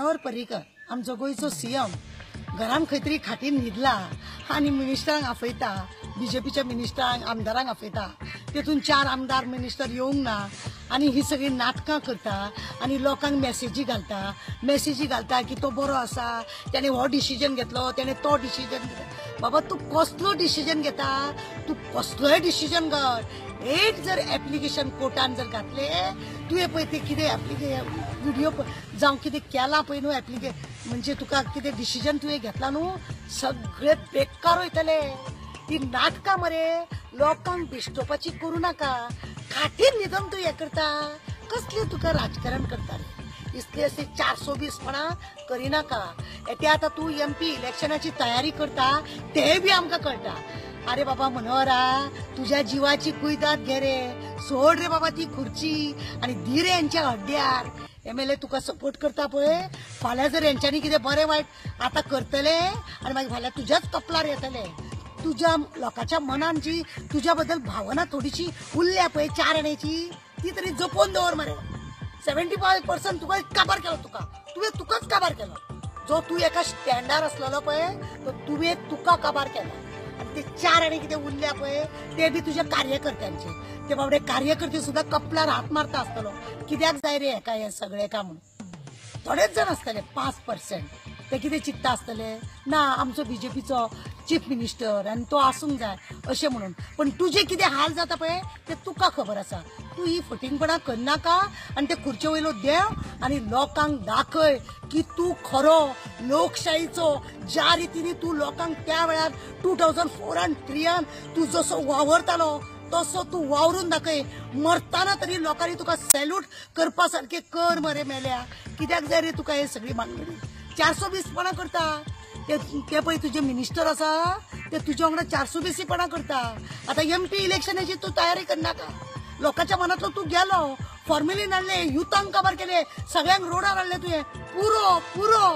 मनोहर पर्रीकर आमचो गोंयचो सीएम घरान खंय तरी खाटीन न्हिदला आनी मिनिस्टरांक आपयता, बीजेपीच्या मिनिस्टरांक आमदारांक आपयता, तेतून 4 आमदार मिनिस्टर येवंक ना आनी ही सगळी नाटकां करता आनी लोकांक मॅसेजी घालता, मॅसेजी घालता की तो बरो आसा, तेणें हो डिसिजन घेतलो, तेणें तो डिसिजन घेतलो. बाबा तूं कसलो डिसिजन घेता, तूं कसलोय डिसिजन घाल, एक जर एप्लिकेशन कोर्टान जर घातले तुवें पळय ते कितें व्हिडियो जावं कितें केलां पळय न्हू एप्लिकेशन, म्हणजे तुका कितें डिसिजन तुवें घेतला न्हू, सगळे बेकार वयतले. ती नाटकां मरे लोकांक बेश्टोवपाची करूं नाका. खाटीर न्हिदोन तूं हें करता, कसलें तुका राजकारण करता रे, इसले अशें 420 पणां करिनाका. ते आतां तूं एमपी इलेक्शनाची तयारी करता तें बी आमकां कळटा. अरे बाबा मनोहरा, तुज्या जिवाची कुयदाद घे रे, सोड रे बाबा ती खुर्ची आनी दी रे यांच्या हड्ड्यार. एमएलए तुका सपोर्ट करता पळय, फाल्यां जर यांच्यांनी कितें बरें वायट आतां करतले आनी मागीर फाल्यां तुज्याच कपलार येतले. तुज्या लोकांच्या मनान जी तुज्या बद्दल भावना थोडीशी उरल्या पळय 4 आण्याची, ती तरी जपोवन दवर मरे. 75% तुका काबार केलो, तुका तुवें तुकाच काबार केलो. जो तूं एका स्टँडार आसलेलो पळय तो तुवें तुका काबार केला. आनी ते 4 आणे कितें उरल्या पळय ते बी तुज्या कार्यकर्त्यांचे, ते बाबडे कार्यकर्ते सुद्दां कपलार हात मारता आसतलो, कित्याक जाय रे हेका हें सगळें काम म्हणून. थोडेच जाण आसतले 5% ते कितें चिंत्ता आसतले ना आमचो बीजेपीचो चीफ मिनिस्टर आनी तो आसूंक जाय अशें म्हणून. पण तुजे कितें हाल जाता पळय ते तुका खबर आसा. तूं ही फटींगपणां करनाका आनी ते खुर्चे वयलो देंव आनी लोकांक दाखय की तूं खरो लोकशाहीचो. ज्या रितीन तूं लोकांक त्या वेळार 2004 आनी 3 तूं जसो वावरतालो तसो तूं वावरून दाखय. मरताना तरी लोकांनी तुका सॅल्यूट करपा सारकें कर मरे मेल्या. कित्याक जाय रे तुका हे सगळी मागणी 420 पणां करता. ते पळय तुजे मिनिस्टर आसा ते तुज्या वांगडा 420 पणां करता. आतां एमपी इलेक्शनाची तूं तयारी करनाका. लोकांच्या मनांतलो तूं गेलो, फॉर्मेलीन हाडले, युथांक काबार केले, सगळ्यांक रोडार हाडले तुवें. पुरो पुरो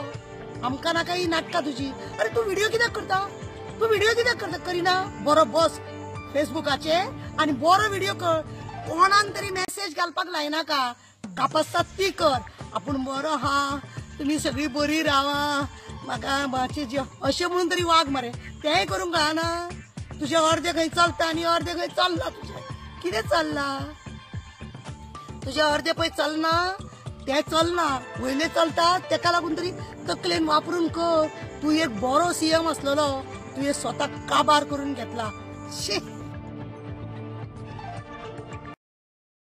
आमकां नाका ही नाटकां तुजी. अरे तूं व्हिडियो कित्याक करता, तूं व्हिडियो कित्याक करता, करिना बरो बस फेसबुकाचेर आनी बरो व्हिडियो कर, कोणाक तरी मॅसेज घालपाक लायनाका, कापसतात ती कर. आपूण बरो आहा, तुमी सगळीं बरी रावा, म्हाका मातशें जेव अशें म्हणून तरी वाग मरे. तेंय करूंक कळना. तुजें अर्दें खंय चलता आनी अर्दें खंय चल्लां तुजें, कितें चल्लां तुजें अर्दें पळय चलना, तें चलना, वयलें चलता, तेका लागून तरी तकलेन वापरून कर. तूं एक बरो सीएम आसलेलो, तुवें स्वताक काबार करून घेतला. शी.